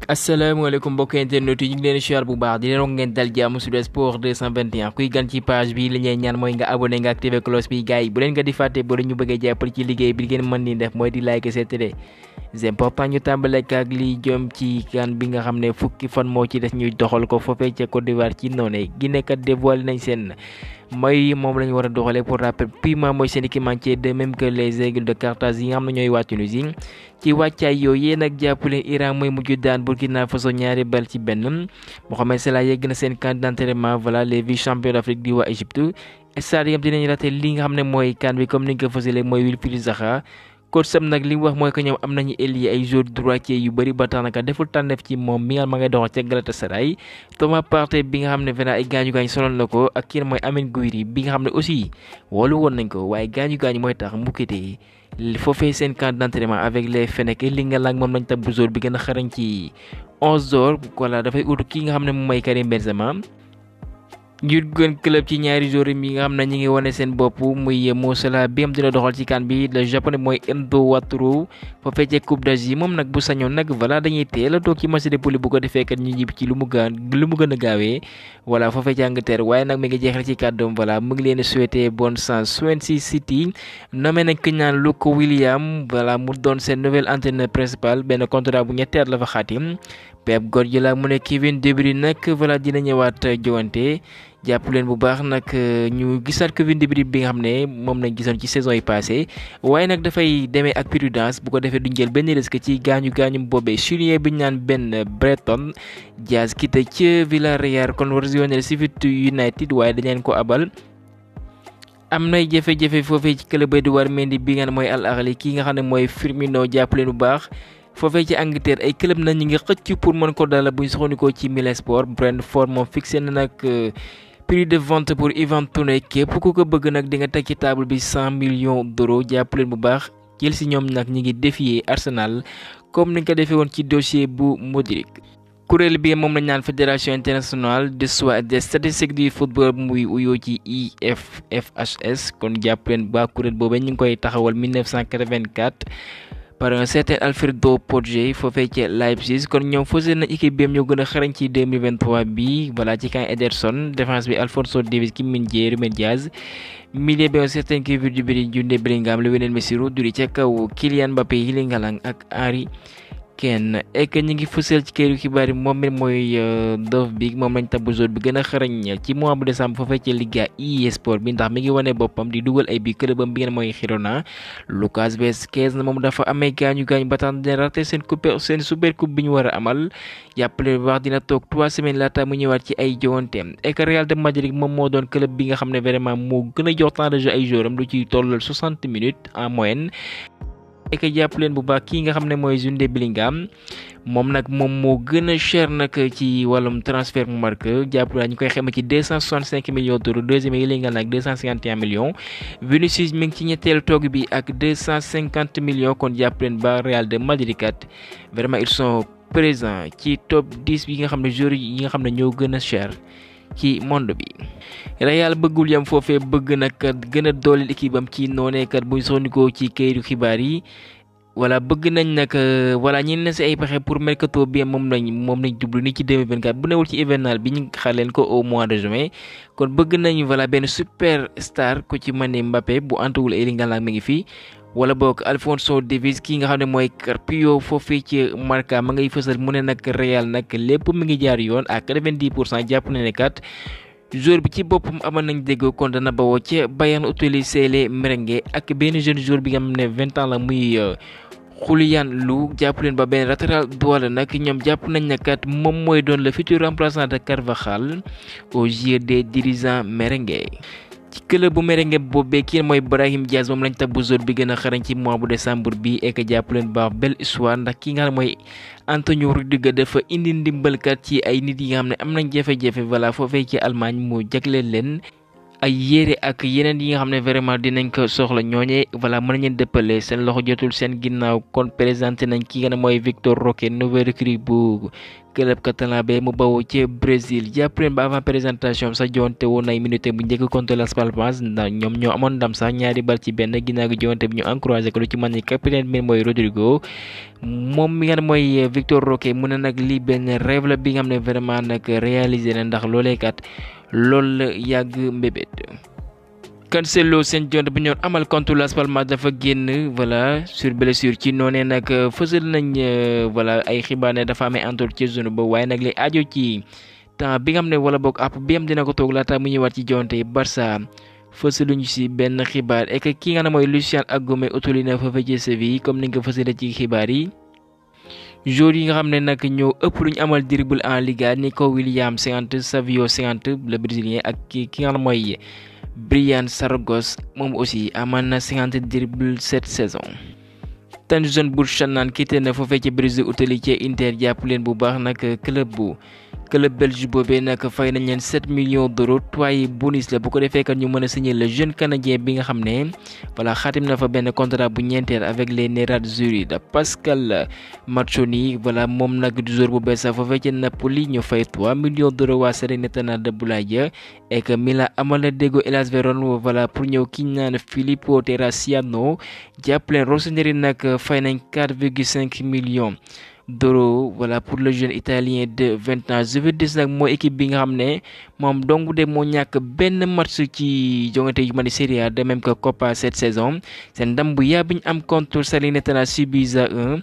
asalaamaaleykum mbokk internet yi ñu ngi leen siyaar bu baax di leen wax ngeen dal jàmm Sud Sport 221 kuy gan ci page bi li ñuy ñaan mooy nga abonné nga activé cloche bi gars yi bu leen nga di fàtte ba ñu bëggee jàppale ci liggéey bi ngeen mën ni def mooy di like c'est très important ñu tàmbale ak li jëm ci kan bi nga xam ne fukki fan moo ci des ñuy doxal ko foofee ca Côte d'Ivoire ci noonu Guinée-kat dévoilé nañ seen mooy moom la ñu war a doxalee pour rappel Puma mooy seen équipementier de même que les Aigles de Carthage yi nga xam ne ñooy waa Tunisie ci wàccaay yooyu nag jàppale Iran mooy mujj daan Burkina Faso ñaari bal ci benn Mohamed Salah yegg na seen camp d'entraînement voilà les vice champions d'Afrique di waa Égypte stade yam dinañ raté li nga xam ne mooy kan bi comme ni nga ko fësalee mooy Wilfried Zaha coach sam nag li mu wax mooy que ñoom am nañu ailier ay joueurs droitier yu bëri ba tax naka deful tànneef ci moom mi nga ma ngay doxal ca Galatasaray Thomas Partey bi nga xam ne vraiment ay gaañu-gaañu sonal na ko ak kii mooy Amine Gouiri bi nga xam ne aussi woolu woon nañ ko waaye gaañu-gaañu mooy tax mbukkite foofee seen camp d'entraînement avec les Fenneck li nga laaj moom lañ tab bu jour bi gën a xarañ ci 11 heures voilà dafay ut ki nga xam ne moom mooy Karim Benzema ngir gën club ci ñaari joueurs yi nga xam ne ñi ngi wane seen bopp muy Mo Salah bi am dina doxal ci kan bi le japonais mooy Endo Wataru fa fekkee Coupe d'Asie moom nag bu sañoon nag voilà dañuy teel a toog ci match de poule bu ko defee kat ñu ñibbi ci lu mu gën a gaawee voilà fa fekkee Angleterre waaye nag mi ngi jeexal ci kàddoom voilà mu ngi leen souhaiter bonne chance Swansea City nommé nañ ko ñaan Luke William voilà mu doon seen nouvel entraîneur principal benn contrat bu ñetti at la fa xaatim Pep Guardiola mu ne Kevin De Bruyne nag voilà dina ñëwaat jowante jàpp leen bu baax nag ñu gisaat Kevin De Bruyne bi nga xam ne moom lañ gisoon ci saison yi passé waaye nag dafay demee ak prudence bu ko defee duñ jël benn risque ci gaañu boobee Chilien bi ñu naan Ben Breton Diaz quitté ca Villarreal kon rejoindre Sheffield United waaye dañ leen ko abal. am nay jafe-jafe foofee ci club di war Mendy bi nga xam ne mooy Al Ahly kii nga xam ne mooy Firmino jàpp leen bu baax. foofee ci Angleterre ay club na ñu ngi xëcc pour mën ko dalal bu ñu soxandikoo ci Milan Sport Brentford moom fixé na nag prix de vente pour Ivan Toney képp ku ko bëgg nag di nga teg ci table bi 100 millions d'euros jàpp leen bu baax Chelsea ñoom nag ñi ngi défier Arsenal comme ni nga ko defee woon ci dossier bu Modric. kuréel bi moom lañ naan fédération internationale des statistiques du football muy uyoo ci IFFHS kon jàpp leen ba kuréel boobee ñu ngi koy taxawal 1984. par un certain Alfredo Poggi foofee ci Leipzig kon ñoom fësal na équipe bi ñoo gën a xarañ ci 2023 bi voilà ci camp Ederson défense bi Alphonso Davies Kim Min-jae Ruben Dias milieu bi un certain Kevin De Bruyne Jude Bellingham Lionel Messi Rodri ca kaw Kylian Mbappé Erling Haaland ak Harry Kane ek ñi ngi fësal ci këru xibaar yi moom mi mooy Dove bi moom lañ tabbu jour bi gën a xarañ ci mois bu décembre foofee ci Liga e-sport bi ndax mi ngi wane boppam di dugal ay bi clubam bi ngeen mooy Girona Lucas Vázquez na moom dafa amee gaañu ba tax dina raté seen super coupe bi ñu war a amal jàppale bu baax dina toog 3 semaines laata mu ñëwaat ci ay jowanteem ek Real de Madrid moom moo doon club bi nga xam ne vraiment moo gën a jox temps de jeu ay jouram lu ciy tollal 60 minutes en moyenne ek jàpp leen bu baax kii nga xam ne mooy Jude Bellingham moom nag moom moo gën a cher nag ci wàllum transfert mu marque jàpp ñu koy xayma ci 265 millions d'euros deuxième yi li nga nag 251 millions Vinicius mi ngi ci ñetteelu toog bi ak 250 millions kon jàpp leen ba Real de Madrid kat vraiment ils sont présents ci top 10 yi nga xam ne joueurs yi nga xam ne ñoo gën a cher ci monde bi. Real bëggul yam foofee bëgg nag gën a dooleel équipe am ci nooneekat buñ soxnikoo ci këyitu xibaar yi voilà bëgg nañ nag voilà ñi ne si ay pexe pour mercato bi moom lañ jublu ni ci 2024 bu newul ci hivernal bi ñu xaar leen ko au mois de juin kon bëgg nañ voilà benn super star ku ci mën ne Mbappé bu antuwul Erling Haaland mi ngi fi wala boog Alphonso Davies kii nga xam ne mooy Carpio foofee ci Marca ma ngay fësal mu ne nag Real nag lépp mi ngi jaar yoon à 90% jàpp na ne kat joueur bi ci boppam amal nañ dégg kon dana bawoo ca Bayern utiliser les merengue ak benn jeune joueur bi nga xam ne 20 ans la muy Julian Lu jàpp leen ba benn latéral droit la nag ñoom jàpp nañ ne kat moom mooy doon le futur remplaçant de Carvajal aux yeux des dirigeants merengue. ci club bu merengue boobee kii mooy Brahim Diaz moom lañ tabbu jour bi gën a xarañ ci mois bu décembre bi ek jàpp leen baax belle histoire ndax ki nga xam ne mooy Antonio Rudiger dafa indi ndimbalkat ci ay nit yi nga xam ne am nañ jafe-jafe voilà foofee ci Allemagne mu jagleel leen ay yére ak yeneen yi nga xam ne vraiment dinañ ko soxla ñooñee voilà mën nañu dëppale seen loxo jotul seen ginnaaw kon présenté nañ ki nga ne mooy Victor Roque nouveau recrue bu club catalan be mu bawoo ci Brésil jàpp leen ba avant présentation sax joonte woon ay minute bu njëkk contre Las Palmas ndax ñoom ñoo amoon ndam sax ñaari bal ci benn ginnaaw gi joonte bi ñu encouragé ko lu ci mën ni capitaine bi mooy Rodrigo moom mi nga ne mooy Victor Roque mu ne nag lii benn rêve la bi nga xam ne vraiment nag réalisé na ndax loolee kat loolu la yàgg mbébét. Cancelo seen jonte bi ñoon amal contre Las Palmas dafa génn voilà sur blessure ci noonee nag fësal nañ voilà ay xibaar ne dafa amee entor ci zone ba waaye nag li aajo ci temps bi nga xam ne wala boog app bi am dina ko toog laata mu ñëwaat ci jonte yi Barça fësaluñu si benn xibaar et que ki nga ne mooy Lucien Agüero utali na fa ci Séville comme ni nga ko fësale ci xibaar yi. joueurs yi nga xam ne nag ñoo ëpp lu ñu amal dribble en Liga Nico Williams 50 Savio 50 le brésilien ak ki nga xam ne mooy Brian Sargos moom aussi amal na 50 dribble cette saison. Tanjun Buchanan quitté na foofee ci Brésil utali ci Inter jàpp leen bu baax nag club belge boobee nag fay nañ leen 7 millions d'euros toy bonus la bu ko defee kat ñu mën a signer le jeune canadien bi nga xam ne voilà xaatim na fa benn contrat bu ñeenteel avec les Nerazzurri de Pascal Marchoni voilà moom nag du joueur bu bees sax foofee ci Napoli ñu fay 3 millions d'euros waa Salernitana de Boulaye et que Milan amal na déggoo Hellas Verona voilà pour ñëw ki ñu naan Filippo Terracciano jàpp leen Rossoneri nag fay nañ 4,5 millions d'euros voilà pour le jeune italien de 20 ans Juventus nag mooy équipe bi nga xam ne moom dong de moo ñàkk benn match ci jongante yu mel ni Serie A de même que Coppa cette saison seen ndam bu yaa bi ñu am contre Salernitana 6-1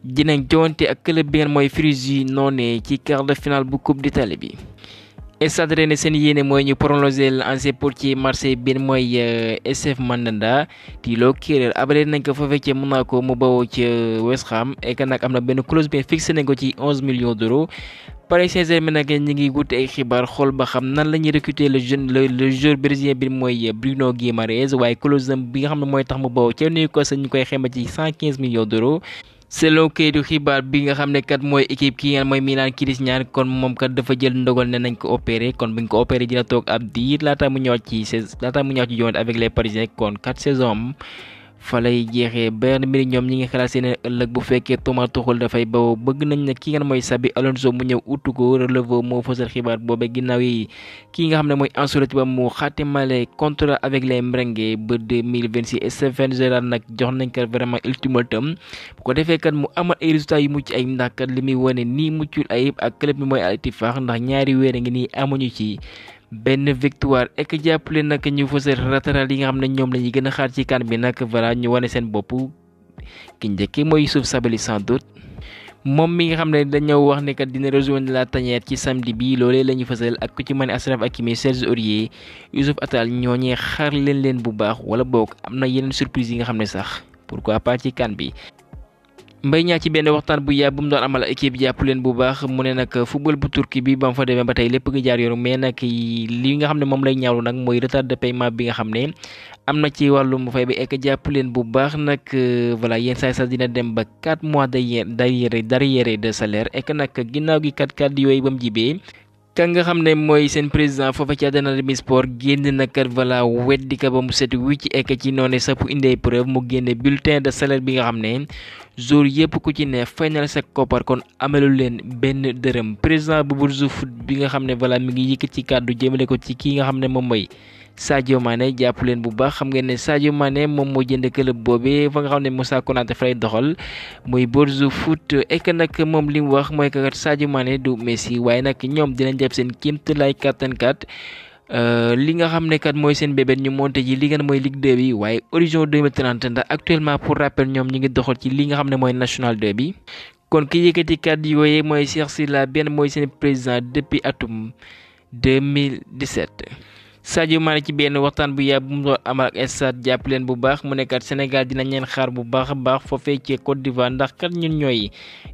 dinañ jongante ak club bi ngeen mooy Frosinone ci quart de finale bu Coupe d'Italie bi. Stade Rennais seen yéene mooy ñu prolonger l'ancien portier Marseille bi mooy SF Mandanda Thilo Kehrer abale nañ ko foofee ci Monaco mu bawoo ci West Ham et que nag am na benn clause bi fixé nañ ko ci 11 millions d'euros. Paris Saint-Germain nag ñi ngi wut ay xibaar xool ba xam nan la ñuy recruter le joueur brésilien bi mooy Bruno Guimaraes waaye clause bi nga xam ne mooy tax mu bawoo ca Newcastle ñu koy xayma ci 115 millions d'euros. selon kayitu xibaar bi nga xam ne kat mooy équipe ki ngeen mooy Milan Skriniar kon moom kat dafa jël ndogal ne nañ ko opéré kon buñ ko opéré dina toog ab diir laata mu ñëwaat ci joŋante avec les Parisiens kon 4 saisons fa lay jeexee Bayern Munich ñoom ñi ngi xalaat seen ëllëg bu fekkee Thomas Tuchel dafay bawoo bëgg nañ ne ki ngeen mooy Xabi Alonso mu ñëw utu ko relevé moo fësal xibaar boobe ginnaaw yi ki nga xam ne mooy Ancelotti ba mu xaatimale contrat avec les merengues ba 2026 Steven Gerrard nag jox nañ ko vraiment ultimatum bu ko defee kat mu amal ay résultats yu mucc ayib ndax kat li muy wane nii muccul ayib ak club bi mooy Al Ittifaq ndax ñaari weer a ngi nii amuñu ci benn victoire ek jàppale nag ñu fësal latéral yi nga xam ne ñoom la ñuy gën a xaar ci kan bi nag voilà ñu wane seen bopp ki njëkk mooy Youssouf Sabaly sans doute moom mi nga xam ne dañoo wax ne kat dina rejoindre la tanière ci samedi bi loolee la ñu fësal ak ku ci mën a Achraf Hakimi Serge Aurier Youssouf Attal ñooñee xaar leen bu baax wala boog am na yeneen surprise yi nga xam ne sax pourquoi pas ci kan bi. Mbaye Niang ci benn waxtaan bu yàgg bu mu doon amal équipe jàpp leen bu baax mu ne nag football bu Turquie bi ba mu fa demee ba tey lépp nga jaar yoon mais nag li nga xam ne moom lay ñaawlu nag mooy retard de paiement bi nga xam ne am na ci wàllum fay bi ek jàpp leen bu baax nag voilà yenn saa sax dina dem ba 4 mois d'arriérés de salaire ek nag ginnaaw gi kat yooyu ba mu jibee ka nga xam ne mooy seen président foofa ci Académie Sport génn na kat voilà weddi ka ba mu set wi ci ek ci noonu sax pour indi ay preuve mu génne bulletin de salaire bi nga xam ne jour yëpp ku ci ne fay na la sa koppar kon amelu leen benn dërëm président bu Bourges Foot bi nga xam ne voilà mi ngi yëkkat ci kàddu jëmale ko ci kii nga xam ne moom mooy Sadio Mané jàpp leen bu baax xam ngeen ne Sadio Mané moom moo jënd club boobee fa nga xam ne Moussa Konaté fa lay doxal muy Bourges Foot ek nag moom li mu wax mooy que Sadio Mané du Messi waaye nag ñoom dinañ def seen kéemtalaay kattan kat li nga xam ne kat mooy seen bébét ñu monté ji li nga mooy Ligue 2 bi waaye horizon 2030 ndax actuellement pour rappel ñoom ñi ngi doxal ci li nga xam ne mooy National 2 bi. kon ki yëkkati kàddu yooyee mooy Cheikh Sylla benn mooy seen président depuis atum 2017. Sadio Mané ci benn waxtaan bu yàgg bu mu doon amal ak stade jàpp leen bu baax mu nekkat Sénégal dinañ leen xaar bu baax a baax foofee ci Côte d'Ivoire ndax kat ñun ñooy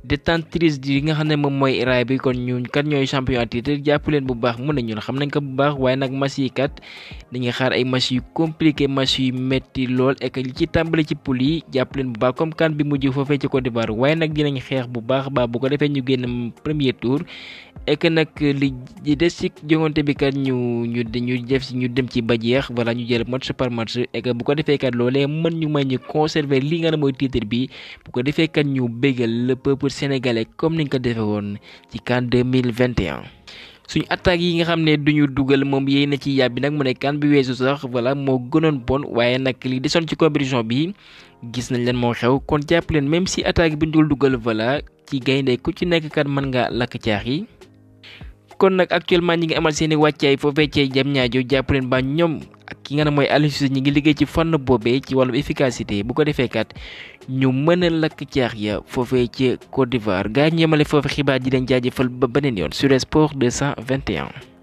détentrice di nga xam ne moom mooy raay bi kon ñun kat ñooy champion à titre jàpp leen bu baax mu ne ñun xam nañ ko bu baax waaye nag match yi kat dañuy xaar ay match yu compliqué match yu metti lool et que li ci tàmbali ci poule yi jàpp leen bu baax comme kan bi mujj foofee ci Côte d'Ivoire waaye nag dinañ xeex bu baax a baax bu ko defee ñu génn premier tour et que nag li des ci joŋante bi kat ñu dem ci ba jeex voilà ñu jël match par match et que bu ko defee kat loolee mën ñu may ñu conserver li nga ne mooy titre bi bu ko defee kat ñu bégal le peuple sénégalais comme niñ ko defee woon ci CAN 2021. suñu attaque yi nga xam ne duñu dugal moom yéey na ci yàbbi nag mu ne CAN bi weesu sax voilà moo gënoon bon waaye nag li desoon ci compétition bi gis nañ leen moo xew kon jàpp leen même si attaque bi ñu dul dugal voilà ci gaynde ku ci nekk kat mën nga lakk caax yi. kon nag actuellement ñi ngi amal seeni wàccaay foofee ci Diamniadio jàpp leen ba ñoom ak ki nga ne mooy Aliou Cissé ñi ngi liggéey ci fànn boobee ci wàllum efficacité bu ko defee kat ñu mën a lakk caax ya foofee ci Côte d'Ivoire gaa ñi yemale foofu xibaar ji leen jaajëfal ba beneen yoon sur Sport 221.